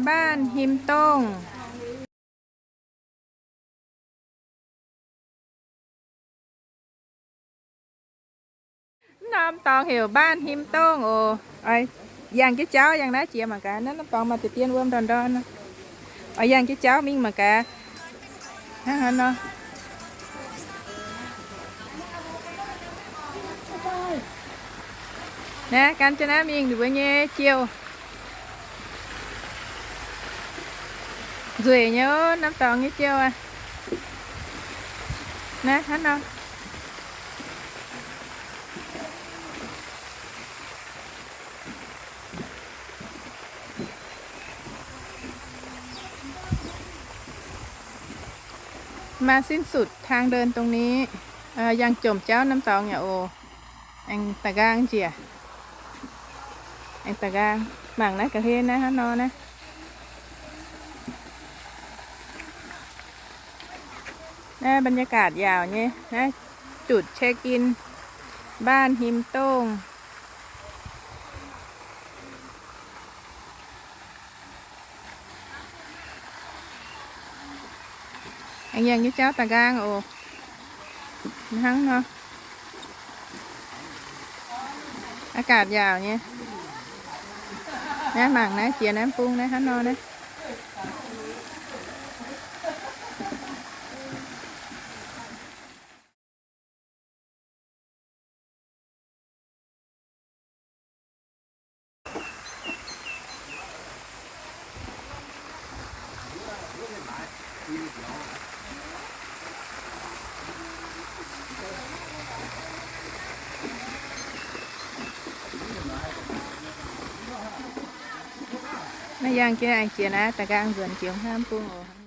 Baanh Him Dongh. Norm dorngx heuc Baanh Him Dongh oc. Oix yangh jienv jauv, yangh naaiv jiex mangc gaax. Naaiv norm dorngx maaih deix dien wuom ndorn ndorn nor. Oix yangh jienv jauv mingh mangc gaax. Hnangv haaix nor. Naaiv gan jienv naaiv mingh, ninh mbuo nyei jiouh. Nzueic nyei, norm dorngx nyei jiouh aqv. Naaiv hnangv nor. Maaih สิ้นสุดทางเดินตรงนี้. Yangh jomc jauv norm dorngx yaac oc. Aengx da'nqaang njiec. Aengx da'nqaang. Mangc naaiv ga'hlen naaiv hnangv nor naaiv. Naaiv บรรยากาศ yaauc nyei. Naaiv จุดเช็คอิน บ้านฮิมโต้ง. Aengx yangh jienv jauv da'nqaang oc. Hnangv nor. อากาศ yaauc nyei. Naaiv mangc naaiv jiex naaiv bung naaiv hnangv nor naaiv. Naaiv yangh jienv aengx jiex naaiv da'nqaang nzuonx jiex hnangv bung oc.